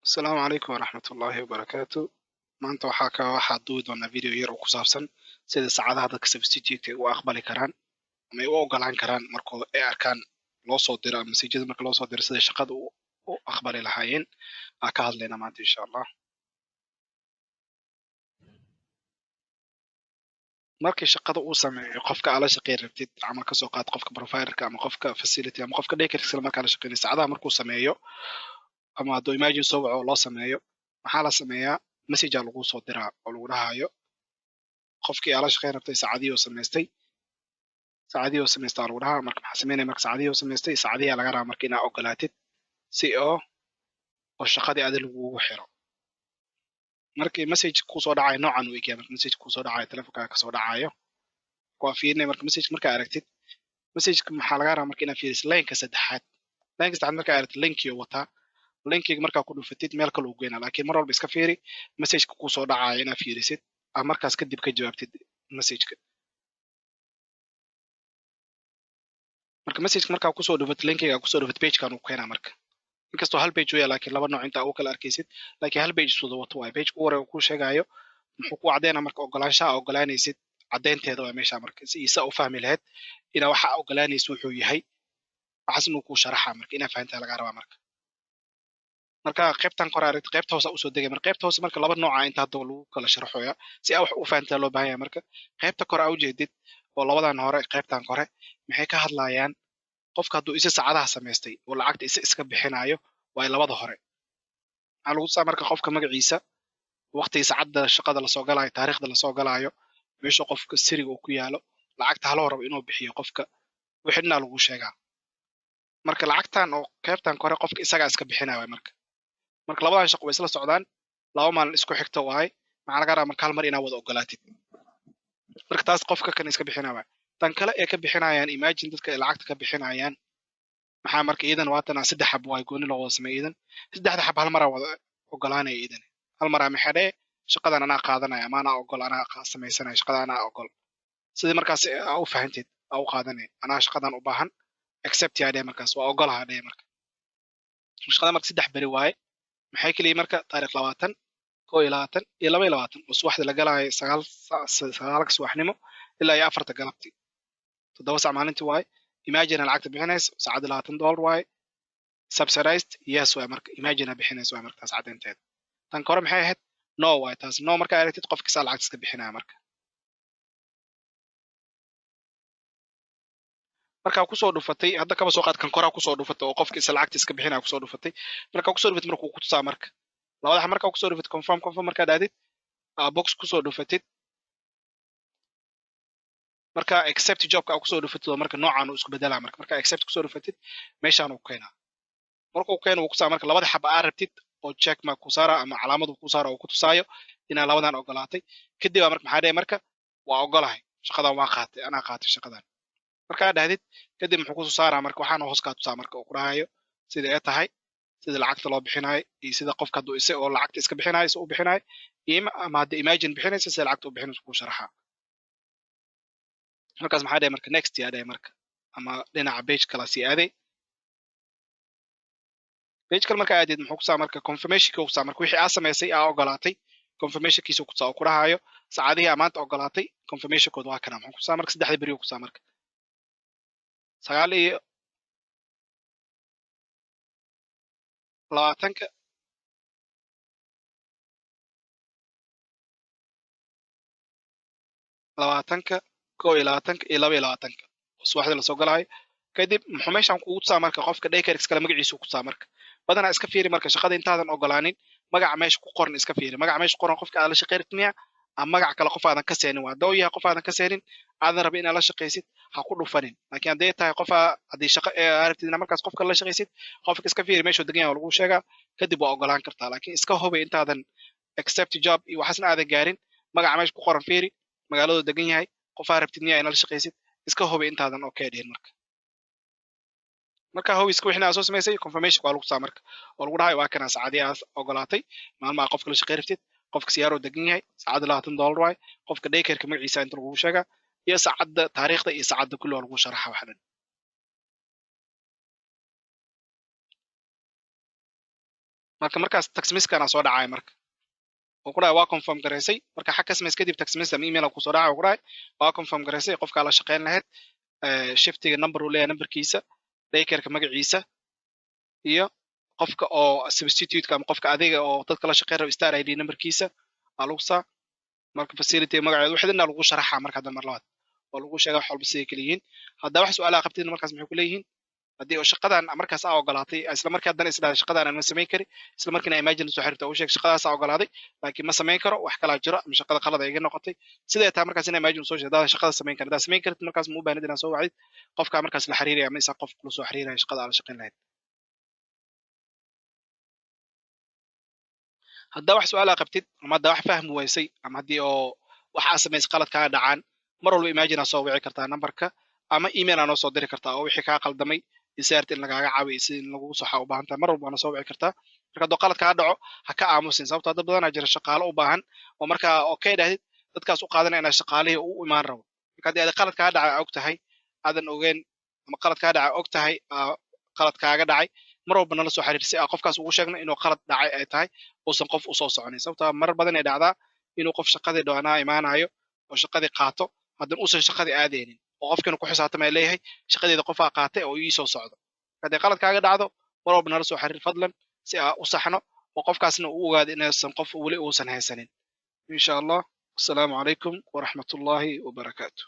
Asalaamu calaykum waraxmatullaahi wabarakaatu. Maanta waxaa duubi doonaa video yar oo ku saabsan sida saacadaha dadka substitute ay u aqbali karaan ama ay u ogolaan karaan markoo ay arkaan loo soo diro ama message-yada marka loo soo diro, sida shaqada u aqbali lahaayeen aa ka hadlaynaa maanta, insha Allah. Markii shaqada uu sameeyo qofka aad la shaqeyn rabtid, camal kasoo qaad qofka providerka ama qofka facility ama qofka daycare markaa la shaqeynay, saacadaha markuu sameeyo ama hadduu imagine soo waco loo sameeyo, maxaa la sameeyaa? Message aa lagu soo diraa oo lagu dhahayo qofkii aa la shaqeyn rabtay saacadihii oo samaystay, saacadihii oo samaystay aa lagu dhahaa. Marka maxaa sameynaya? Marka saacadihii oo samaystay, saacadihii aa laga rabaa marka inaa ogolaatid si oo shaqadii adi lagugu xiro. Markii message kusoo dhacayo noocan uu egyahay. Marka message kusoo dhacayo, telefonkaaga kasoo dhacayo, waa fiirinaya. Marka message markaa aragtid, messageka maxaa laga rabaa? Marka inaad fiirisid lineka saddexaad. Lineka saddexaad markaa aragtid, linkii wataa, linkiga markaa ku dhufatid meel kale uu geynaa. Laakiin mar walba iska fiiri messageka kusoo dhacayo, inaad fiirisid aa markaas kadib ka jawaabtid messageka. Marka messageka markaa kusoo dhufatid, linkiga kusoo dhufatid, pagekan uu keenaa. Marka inkastoo hal page uu yahay, laakiin laba nooc inta ugu kala arkaysid, laakiin hal page iswada wato waaye. Page ugu hore uu kuu sheegayo muxuu ku caddeynaa? Marka ogolaanshaha ogolaanaysid caddeynteeda waa meesha. Marka si isa u fahmi lahayd inaa waxa ogolaanaysa wuxuu yahay, waxaas inuu kuu sharaxa. Marka inaa fahantaa lagaa rabaa. Marka qaybtan kore aragti, qaybta hoose usoo degay. Marka qaybta hoose marka laba nooca inta hadda lagu kala sharaxoya si aa wax u fahantaa loo baahan yahay. Marka qaybta kore aa ujeedid oo labadan hore, qaybtan kore maxay ka hadlayaan? Qofka hadduu isa saacadaha samaystay oo lacagta isa iska bixinayo waa labada hore. Maxaa lagu tusaa? Marka qofka magaciisa, waqtiga saacadda shaqada lasoo galaayo, taariikhda lasoo galaayo, meesha qofka siriga uu ku yaalo, lacagta haloo rabo inuu bixiyo qofka, wixii dhanaa lagu sheegaa. Marka lacagtan oo qaybtan kore qofka isagaa iska bixinayo waay. Marka labadan shaqo way isla socdaan, 2 maalin isku xigta waay. Maxaa laga rabaa? Marka hal mar inaa wada ogolaatid. Marka taas qofka kan iska bixinaya waay. Tan kale ee ka bixinayaan, imagine dadka ay lacagta ka bixinayaan, maxaa marka iidan waatana saddex xab waay, gooni loo wada sameeya. Iidan saddexda xab hal maraa wada ogolaanaya. Iidan hal maraa maxaa dhee? Shaqadan anaa qaadanaya ama anaa ogol, anaa samaysanaya shaqada, anaa ogol. Sidii markaas aa u fahantid aa u qaadanaya, anaa shaqadan u baahan, accept yaa dhee. Markaas waa ogolaha dhee. Marka shaqada marka 3 beri waaye. Maxay keliya? Marka taariikh 20, 21 iyo 22 oo subaxda la galaayo 9 sagaalka subaxnimo ilaa iyo 4ta galabti, 7 sac maalintii waaye. Imagine lacagta bixinayso saacadda $20 waaye. Subsidized yes waaye. Marka imagine bixinayso waaye. Marka taas caddeynteeda. Tan kore maxay ahayd? No waaye taas. No markaa aragtid, qofka saa lacagta iska bixinaya. Marka markaa kusoo dhufatay, hadda kaba soo qaad kan koraa kusoo dhufatay oo qofka isa lacagta iska bixinaya kusoo dhufatay. Markaa kusoo dhufatay, markuu ku tusaa marka labada, markaa kusoo dhufatay confirm, confirm markaa dhaadid, box kusoo dhufatid, marka accept jobka aa kusoo dhufatid oo marka noocaan uu isku bedelaa. Marka marka accept kusoo dhufatid, meeshaan uu keenaa. Markuu keeno, wuu kusaa marka labada xaba aa rabtid oo check mark ku saara ama calaamad uu ku saara oo ku tusaayo inaa labadan ogolaatay. Kadib aa marka maxaa dhahay? Marka waa ogolahay shaqadan, waa qaatay, anaa qaatay shaqadan. Markaa dhahdid kadib, muxuu kusoo saaraa? Marka waxaana hoos kaa tusaa marka uu ku dhahayo sida ay tahay, sida lacagta loo bixinayo iyo sida qofka hadduu isa oo lacagta iska bixinayo si u bixinayo iyo ama hadda imagine bixinaysa sida lacagta u bixinayso kuu sharaxaa. Markaas maxaa dhahay? Marka next yaa dhahay. Marka ama dhinaca page kala sii aaday. Page kale markaa aadid, muxuu kusaa? Marka confirmationka kusaa, marka wixii aa samaysay aa ogolaatay confirmationkiisa kusaa oo ku dhahayo saacadihii aa maanta ogolaatay confirmationkooda waa kana. Muxuu kusaa? Marka saddexda beri kusaa, marka 29-ka, 20-ka, 21-ka iyo 22-ka oo subaxdii lasoo galaayo. Kadib muxuu meeshan kugu tusaa? Marka qofka daycare kale magaciisa ku tusaa. Marka badanaa iska fiiri marka shaqada intaadan ogolaanin magaca meesha ku qoran iska fiiri. Magaca meesha ku qoran qofka aad la shaqeyn rabtid miya ama magac kale qof aadan ka seenin? Waa hadduu yahay qof aadan ka seenin, aadan rabin inaad la shaqaysid, ha ku dhufanin. Laakiin hadday tahay qof haddii shaqo aa rabtid inaad markaas qofka la shaqaysid, qofka iska fiiri meeshuu degan yahay waa lagu sheegaa, kadib waa ogolaan kartaa. Laakiin iska hubi intaadan accept job iyo waxaasna aadan gaarin, magaca meesha ku qoran fiiri, magaaladuu degan yahay, qof aa rabtid miyaa inaad la shaqaysid, iska hubi intaadan okay dhihin. Marka hubiska wixina aa soo samaysay, confirmation waa lagu tusaa marka oo lagu dhahay waa kana saacadii aad ogolaatay, maalmaha qofka la shaqey rabtid, qofka siyaaroo degan yahay, saacadda $20 waaye, qofka daycareka magaciisa inta lagugu sheegaa iyo saacadda, taariikhda iyo saacadda kulli waa lagu sharaxa wax dhan. Marka markaas text message-kana soo dhacaya. Marka oo ku dhahay waa confirm garaysay. Marka xag ka samays kadib, text message ama email kusoo dhacay oo ku dhahay waa confirm garaysay qofkaa la shaqayn lahayd, shiftiga number uu leeyahay, numberkiisa, daycareka magaciisa, iyo qofka oo substitute-ka ama qofka adiga oo dadka la shaqayn rabo star ID numberkiisa aa lagu saa. Marka facility magaceeda wixii dhan lagu sharaxaa. Marka hadda mar labaad oo lagu sheega wax walba siday kala yihiin. Haddaa wax su'aalaha qabtid, markaas maxay ku leeyihiin? Haddii oo shaqadan markaas aa ogolaatay, isla markii haddana isdhahday shaqadan aan ma samayn kari, isla markiina Imagine soo xiriirta, u sheeg shaqadaas aa ogolaaday laakiin ma samayn karo, wax kalaa jiro ama shaqada qalad ay iga noqotay. Sidee taa markaas ina Imagine soo sheeg haddaadan shaqada samayn karin. Haddaad samayn kartid, markaas ma u baahnid inaad soo wacdid qofkaa markaas la xiriiraya ama isaa qof kula soo xiriiraya shaqada aa la shaqayn lahayd. Haddaa wax su'aalaha qabtid ama haddaa wax fahmi waysay ama haddii oo wax aa samaysay qalad kaa dhacaan, mar walba Imagine aa soo wici kartaa numberka ama email aa noo soo diri kartaa oo wixii kaa qaldamay isaarta in lagaaga caawiyo, si in lagugu saxa u baahan tahay, mar walba waana soo wici kartaa. Marka hadduu qalad kaa dhaco, ha ka aamusin, sababtoo dad badanaa jira shaqaalo u baahan oo markaa okay dhahdid dadkaas u qaadanaya inaa shaqaalihii u imaan rabo. Marka haddii aad qalad kaa dhacay og tahay aadan ogeyn ama qalad kaa dhacay og tahay qalad kaaga dhacay, mar walba nala soo xiriir si aa qofkaas ugu sheegno inuu qalad dhacay ay tahay, uusan qof usoo soconin, sababtoo marar badan ay dhacdaa inuu qof shaqadii dhoanaa imaanayo oo shaqadii qaato, haddana uusan shaqadii aadaynin oo qofkiina ku xisaabtamaya leeyahay shaqadeeda qofaa qaatay oo ii soo socdo. Haddii qalad kaaga dhacdo, mar walba nala soo xiriir fadlan si aa u saxno oo qofkaasna uu ogaado inaysan qof weli uusan haysanin, insha Allah. Wasalaamu calaykum waraxmatullaahi wabarakaatu.